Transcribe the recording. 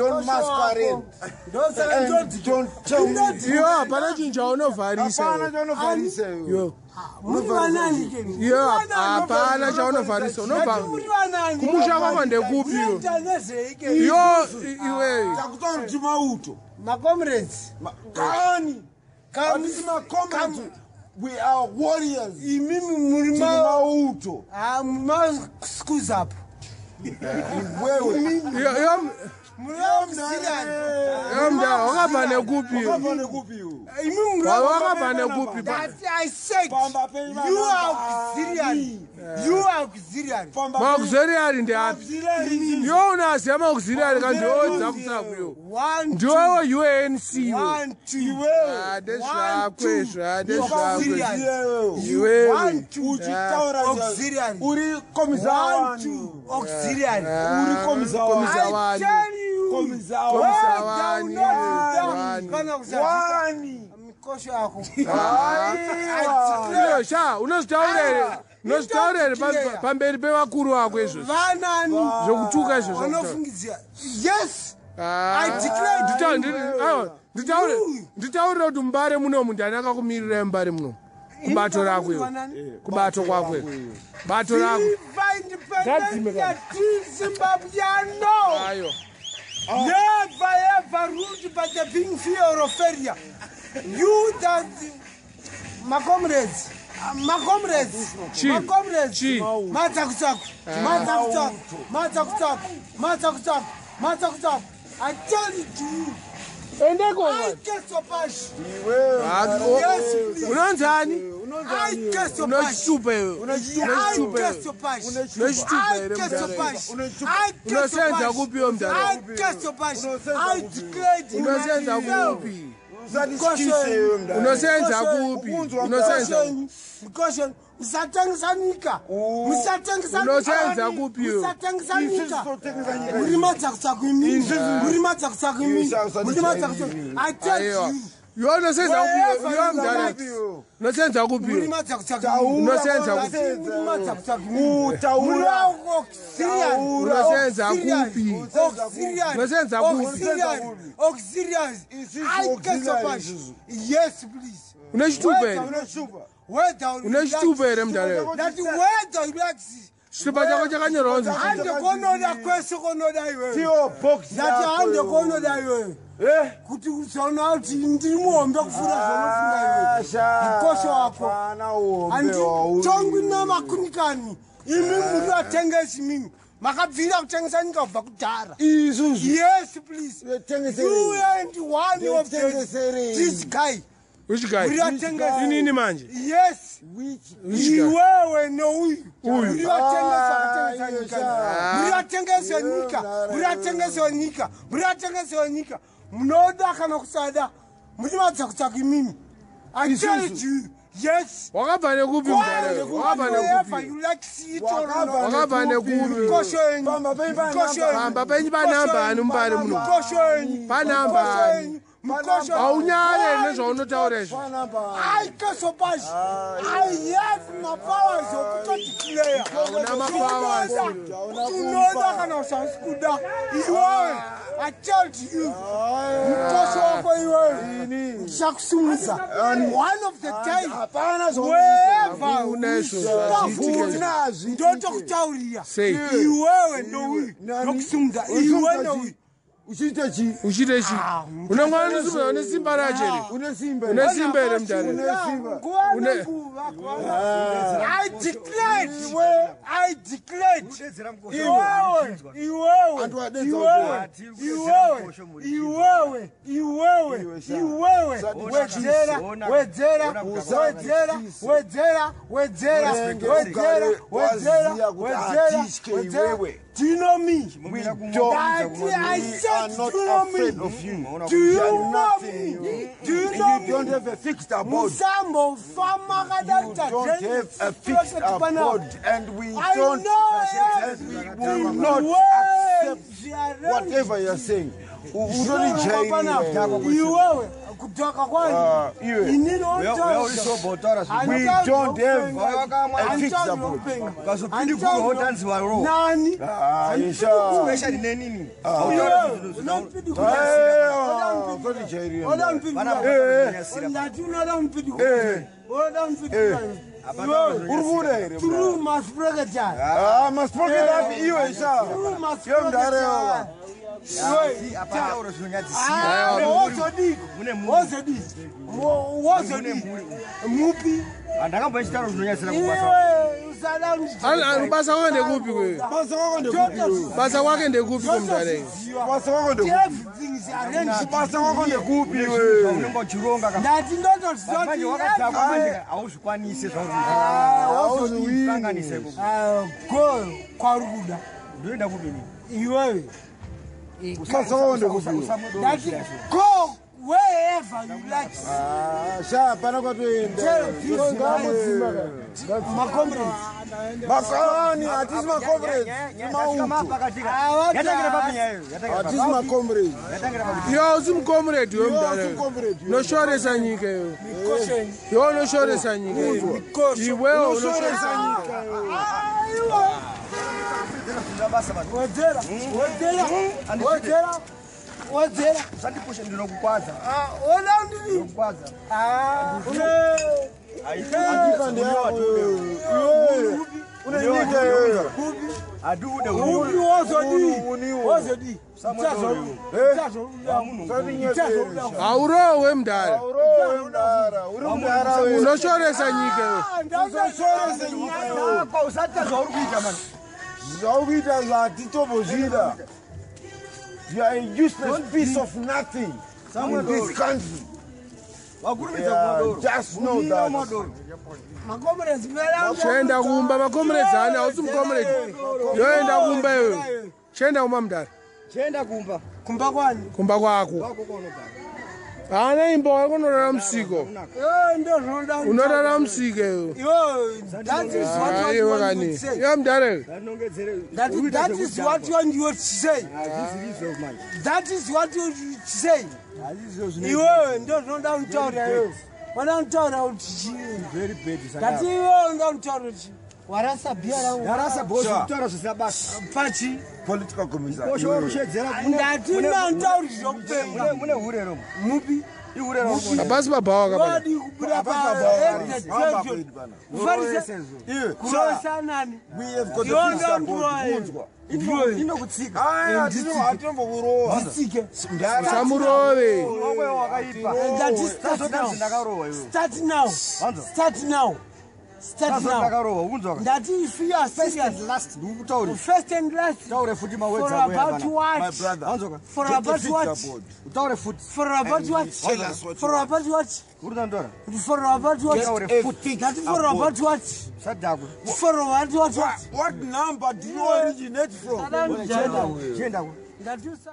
Don't masquerade. And don't tell me. Iyo hapana chinhu chaunovharisa. Hapana chaunovharisa iwe. Yo. Iyo hapana chaunovharisa. Unobva kumusha kwako ndekupi iyo? Iyo iwe. Takutaura kuti mauto. Macomrades. Kani. Hatisi macomrades. We are warriors. Imimi muri Tiri mauto. Maschool up. Iwewe. Iyo iyo iyo mdala wakabva nekupi iyo? Wakabva nekupi iwe? Imimi Wakabva nekupi? That I said Pamba penyu you are panamba auxiliary. You are auxiliary. Pamba penyu- Maauxiliary ndeapi? Auxiliary. Iwe unaziva maauxiliary ka ndiwe dzakusaku iyo. One, Ndiwewo UNC iwe. one, two. Iwewe. Ndezvako izvo, ndezvako izvo. Iwewe. Iwewe. One, two. Uchitaura Auxiliary. Uri komisa One, wani. two. Auxiliary. Uri komisa wani. Komisa I wani. tell you. Komisa wani. Komisa Whether wani. or not you Wani. die, kana kusazvita Wani. mikosho yako. Iyo sha unozvitaura here? Unozvitaura here pamberi pevakuru vako izvozvo? Vanani Zvokutuka izvozvo. vanofungidzira. Yes. Ah. I declare Aiwa, nditaurire kuti mubare munomu ndiani akakumirira mubare munomu? Kubato rako iwe. Kubato kwako iwe. Bato rako. Viva Ngadzime independence Zimbabwe. Ayo. Never ever ruled by the being fear of failure. You that my comrades, my comrades, Chi. my comrades, Chi. Matakutaku, Matakutaku, Matakutaku, Matakutaku, Matakutaku. I tell it to you, Endeko. I get your pash. Yes, please. Unonzani? I get your pash. Unechitupa iwe. I Unechitupa get iwe. your pash. Unechitupa I here get your mudhara. pash. I get your Unosenza pash. kupi iwe mudhara? I get your pash. I declared in Unosenza myself. kupi? Usatityise iwe mdala. Unosenza kupi? Unosenza Mukosho, musatengesa nyika. Musatengesa Unosenza kupi iwe? Musatengesa Isusu nyika. totengesa nyika. Muri madzakutsaku imimi. Muri madzakutsaku imimi. Isusu Muri madzakutsaku. I tell Aiwa. you. Iwe unosenza kupi? Wherever Iwe you mudhara. like. Unosenza kupi? Muri iwe? madzakutsaku Taura imimi. Unosenza kupi? Muri madzakutsaku imimi. Taura. Auxiliary. Unosenza kupi? Auxiliary. Unosenza kupi? Auxiliary. Auxiliary. Isusu I get your auxiliary pash. isusu. Yes, please. Une chitupa here? Unechitupa. Whether you Une chitupa here mudhara iwe? That whether you like Chitupa chako chakanyorwa kunzi chii? hande konoda kwese konoda iwewe. Tiyo box Ndati yako hande iwe. konoda iwewe. Eh? Kuti uzoona kuti ndiri muhombe kupfuura zvaunofunga iwewe. Asha. Mukosho wako. Hapana uhombe wauri. Handitongwi namakunikani. Imi muri vatengesi imimi. Makabvira kutengesa nyika kubva kudhara. Isusu. Yes, please. Vetengeserei. You and one of Vetengeserei. this guy. Which guy? Muri vatengesi. Inini manje. Yes. Which Which guy? Iwewe nouyu. Uyu. Muri vatengesi vakatengesa Ah, nyika. iyo Muri vatengesi venyika. Muri vatengesi venyika. Muri vatengesi venyika. Munoda kana kusada. Muri madzakutsaku imimi. I tell you. Yes. Wakabva nekupi mudhara iwe? Wakabva Whatever nekupi? you like, see it or not. Wakabva nekupi? Mukosho yenyu. Pamba penyu panamba. Mukosho yenyu. Pamba penyu panamba ani mubare muno? Mukosho yenyu. Panamba Mukosho ani? yenyu. Mukosho yenyu. Haunyare nezvaunotaura izvo. Panamba. I Kasopash, I have my powers of declare. Hauna mapowers. Unoda kana usasi kuda. Iwewe, I told you. Mukosho wako iwewe. Ndichakusumudza. One of the time. Hapana Wherever Hakuna izvo hazviitike. Hazviitike. ndotokutaurira. Sei? Iwewe nouyu. Nani? Ndokusumudza. Iwe Unosumudza nouyu. chii? Uchiita chii? Uchiite chii? Unongona une simba racho here? Une simba. Une simba here mudhara? Simba. Nguva Une- nenguva, nguva. I declared. I declared. Iwewe, iwewe, Antu adedza iwewe, kuti- iwewe, iwewe, iwewe, Iwe sha. iwewe, Usati wedzera, wedzera, wedzera, wedzera, wedzera, Unenge wedzera, ugare wedzera, waziya kuti wedzera, hatitye wedzera. iwewe. Do you know me? We don't. Daddy, I We said, are not do you know afraid me? of you. Do you You are know nothing. me? Do you know You don't me? have a fixed abode. Musambofa You makadaita don't have a fixed abode, and we I don't. know And we will not Where accept they are whatever you're saying. Utorijairira. Iwewe kudhaka kwani? Iwe. Inini We don't have a fixed support. Nani? Ah, isha. Iwewe Utorijairira. Ndati unoda Uri kuda here? Through masproketar. Ah, masprocket api iwe isha. Iwe mudhara Wozodii? Mupi? Handakambochitaura zvinonyadzisira kubasa. Iwe usada Basa kwake ndekupi kwe? Basa kwako ndekupi iwe? Basa kwake ndekupi kumudhara? Basa kwako ndekupi? Everything is arranged. Basa kwako ndekupi iwe? Unenge uchironga ka- Ndati Manje wakadhakwa manje hauzvikwanisi zvauri. Go kwauri kuda. Ndoenda kupi inini? Iwewe. Basa kwako ndekupi iwe? Ndati go wherever you like. Ah, sha hapana kwatoenda. Tell this macomrades. Makani, hatisi macomrades. Mauto. Yatangira papi nyaya iyo? Yatangira papi? Hatisi macomrades. Yatangira papi? Iwe hausi mucomrade Iwe wemudhara. hausi comrade iwe. Unoshoresa nyika iwe. Iwe unoshoresa nyika iwe. Iwewe unoshoresa Unoshoresa nyika iwe. Basa vanhu. Wedzera, wedzera, wedzera, wedzera. Usandipushe, ndinokukwadza. Oda ndini. Ndinokukwadza. Ah, Nyika ndeyako iwe. Iwe. Une nyika iwe. Hadiude upi wozodii? Uniwo. Wozodii? Haurowe mudhara. Urowe mudhara. Uri mudhara wewe. Unoshoresa nyika iwe. Unoshoresa nyika iwe. Usaita zvauri kuita mani. Zvauri kuita zvatitombozvida. You are a useless piece of nothing in this country. Wakurumidza Yeah, kumadoro. just know that. Macomrades, Chienda kumba macomrades ani hausi mucomrade. Yoenda kumba iwe. Chienda kumba mudhara. Chienda kumba. Kumba kwani? Kumba kwako. Kwako kwaunogara. Haana imba wako unorara musiko. Eh, ndozvinoda. Unorara musiko iwe. Iwe, that is what you Iwe want kani. to say. Iwe mudhara. Ndanongedzere. That is what you want to say. Hazvisirizvo manje. That is what you say. Hazvisirizvo zvinoita. Iwewe ndozvinoda kutaura iwewe. Wada kutaura kuti chii? Very bad. Ndati iwewe unoda kutaura kuti warasa bhiya rangu. Yarasa boss kutaura zvisina basa. Pachi. Political commissar. Osho kushedzera Ndati ndinotauri zvokupenga. mune hure romo. Mupi. Ihure romo. Hapasi pabhawa kapana. Wadi kubuda Hapasi pa pabhawa. at the Hamba treasure. kwedu pana. Kufarisa. Iwe, Kurosa nani? we have got Iwe a fixed support. ndomurowa. Kunzwa. Inokutsika. Aya, hatinомbokurowa. Nditsike. Samurove. Wako wakaipa. Ndati start now. Sazoti ndakarowa iwe. Start now. Start now. Start Sazoti now. ndakarowa unzwa. Ndati if you are serious. Last ndikutauri. First and last. Taure futi mawords For ako about yana. My what? brother. Wanzwa. For Get a about fixed what? support. Utaure futi. For about what? Tell us what you For want. about what? Uri kundandora. For about what? Taure A futi. fixed Ndati for about what? Sadhakwe. For about what? What number do you originate from? Ndati Chienda. Ndati